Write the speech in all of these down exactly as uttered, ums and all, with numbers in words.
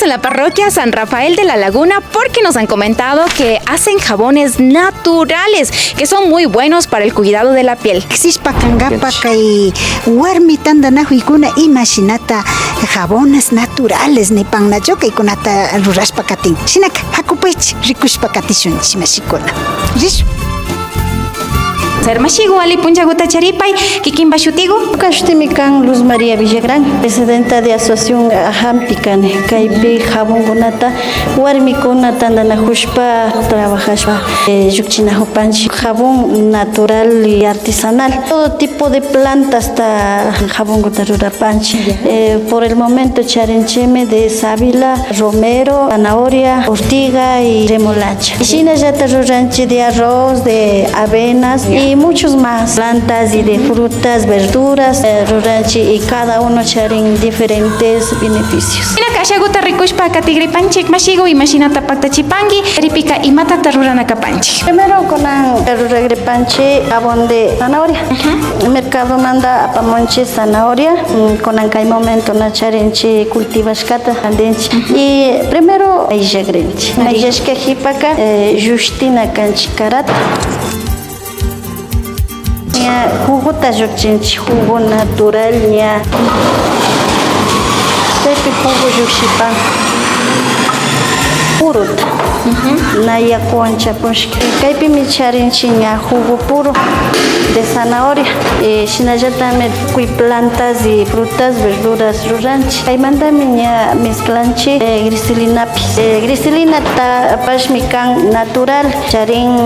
La parroquia San Rafael de la Laguna, porque nos han comentado que hacen jabones naturales que son muy buenos para el cuidado de la piel. Exishpa kangapa kay warmi tandanajuykuna imashinata jabones naturales nipan nachu kaykunata rurashpa katin. Shinaka hakupaychi rikushpa katishunchi mashikuna. Rishun. Ser mashigu, ali punchaguta charipay, kikinpa shutigu. Ñuka shutimi kan Luz María Villagrán, presidenta de asociación Ajampi kani. Kaypi jabonkunata warmikuna tandanajushpa, trabajashpa, eh, llukchinajupanchi. Jabón natural y artesanal. Todo tipo de plantasta jabonkuta rurapanchi. Eh, por el momento charinchimi de sábila, romero, zanahoria, ortiga y remolacha. Shinallata ruranchi de arroz, de avenas y muchos más. Plantas y de frutas, verduras, eh, ruranchi y cada uno charin diferentes beneficios. Shinaka ashaguta rikushpa katigripanchi, mashigu imashinata paktachipanki, ripika imatata rurana kapanchi. Primero kunan ruragripanchi jabón de zanahoria. Mercadomanta apamunchi zanahoria. Mm, kunan kay momento na charinchi cultivashkata randinchi. Y primero ayllagrinchi. Ayllashka jipaka, eh, llushtina kanchi karata. Ña juguta llukchinchi, jugo natural ña. Chaypi jugo llukshipan. Puruta. Na yakuwan chapushka. Kaypimi charinchi ña jugo puro de zanahoria. Eh, shinallatami tukuy plantas y frutas, verduras ruranchi. Chaymantami ña mezclanchi, eh, griselinapi. Eh, griselinata pashmi kan natural, charin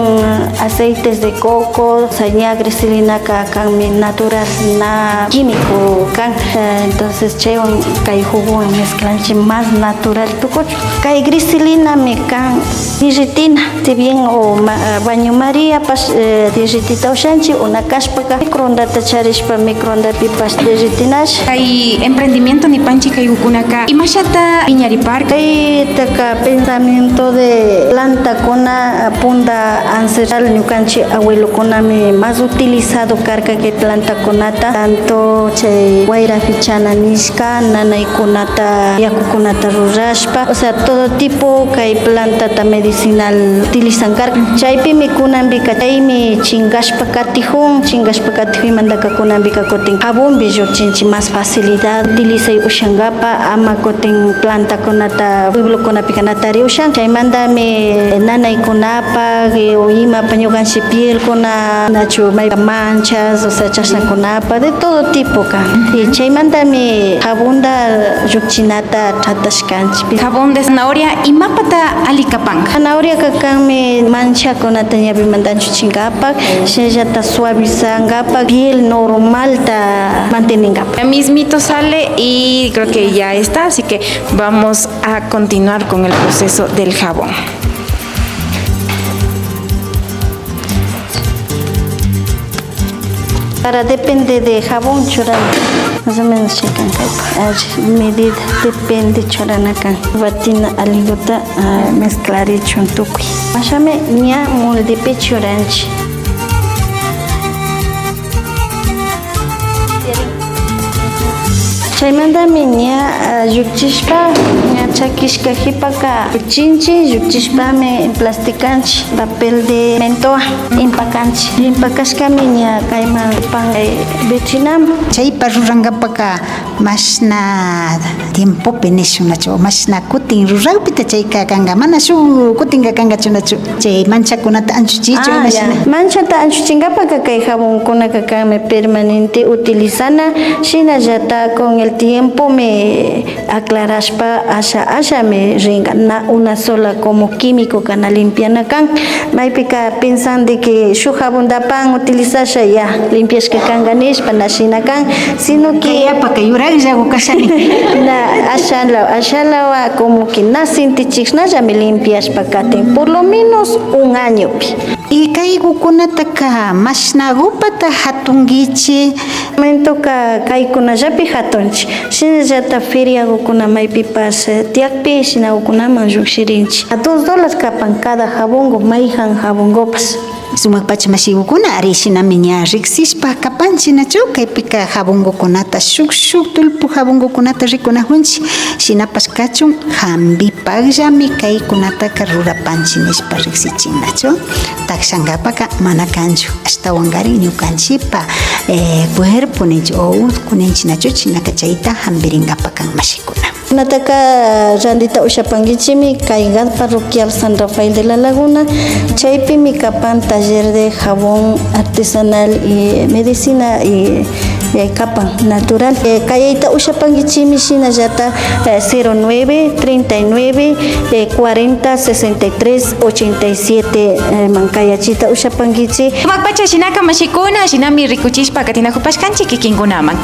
aceites de coco, o sea, ña griselinaka kanmi natural, na químico kan. Eh, entonces chaywan kay jugowan mezclanchi, más natural tukuchun. Kay griselinami kan derretina, si bien o ma-, baño Mariapash, eh, derretita ushanchi, o na kashpaka microondata charishpa microondapipash derretinash. Kay emprendimiento nipanchi kaygukunaka imashata piñariparka? Kaytaka pensamiento de plantakuna, punta ancestral, ñukanchi abuelokunami más utilizado karka kay plantakunata, tanto chay wayra fichana nishka nanaykunata, yakukunata rurashpa, o sea, todo tipo kay plantata medicinal utilizan karka. Chaypimi kunanpika chaymi chingashpa katijun, chingashpa katijunmantaka kunanpika kutin jabonpi llukchinchi más facilidad, utilizay ushangapa, ama kutin plantakunata pueblokunapika na tari ushan. Chaymantami nanaykunapak, eh, o imapa ñukanchi pielkuna, nachu maypa manchas, o sea, chashnakunapa, de todo tipo kan. Y chaymantami jabonta llukchinata tratashkanchi. Jabón de zanahoria imapata ali kapanka? Zanahoriaka kanmi manchakunata ñawimanta anchuchinkapak, shinallata suavizankapak, piel normalta manteninkapak. Ya mismito sale y creo que ya está, así que vamos a continuar con el proceso del jabón. Para depende de jabón churana, más o menos chikan kaypa, medida depende churana kan. Batina aliguta, ah, mezclarichun tukuy. Mashami ña moldepi churanchi. Chaymantami ña, ah, llukchishpa, ña chakishka jipaka llukchinchi, llukchishpami plasticanchi papel de mentoa, empacanchi. Empacashkami ña kayman pan, eh, vitrinaman. Chaypa rurankapaka mashna tiempopi nishun nachu, mashna kutin rurakpita chayka kanka, mana shuk kutinka kankachu nachu. Chay manchakunata anchuchichun, ah, imashina. Ya. Manchata anchuchinkapaka kay jabonkunaka kanmi permanente utilizana, shinallata con el tiempomi aclarashpa asha ashami rinka, na una sola como químicoka na limpiana kan. Maypika pensan de que shuk jabonta pan utilizasha ya limpiashka kanka nishpa, na shina kan, sino que kayapaka yurakllagu kashani. Na, ashalawa, ashalawa como que na sintichiknallami limpiashpa katin, por lo menos un añopi. Y kaygukunataka mashnagupata jatunkichi. Momentoka kaykunallapi jatunchi. Shinallata feriagukuna maypipash, eh, Yakpi shinakukunaman llukshirinchik. A dos dólares kapan cada jabonku, mayjan jabonkupash. Sumak pacha mashikukuna, ari shinami ña riksishpa kapanchik, nachu? Kaypika jabonkukunata, shuk, shuk tullpu jabonkukunata rikunakunchik. Shinapash kachun, jampipakllami kaykunataka rurapanchik nishpa riksichin, nachu? Takshankapaka mana kanchu. Ashtawankarin ñukanchikpa, eh, cuerpo ninchik o utku ninchik, nachu? Shinaka chayta jampirinkapak kan, mashikuna. Kunataka randita ushapankichikmi kay Gadpa Parroquial San Rafael de la Laguna, chaypimi kapan taller de jabón artesanal y medicina y, eh, kapan natural. Eh, kayayta ushapankichikmi shinallata, eh, cero nueve, treinta y nueve, eh, cuarenta, sesenta y tres, ochenta y siete, eh, man kayachita ushapankichik. Sumak pacha shinaka mashikuna, shinami rikuchishpa katinakupashkanchik kikinkunaman.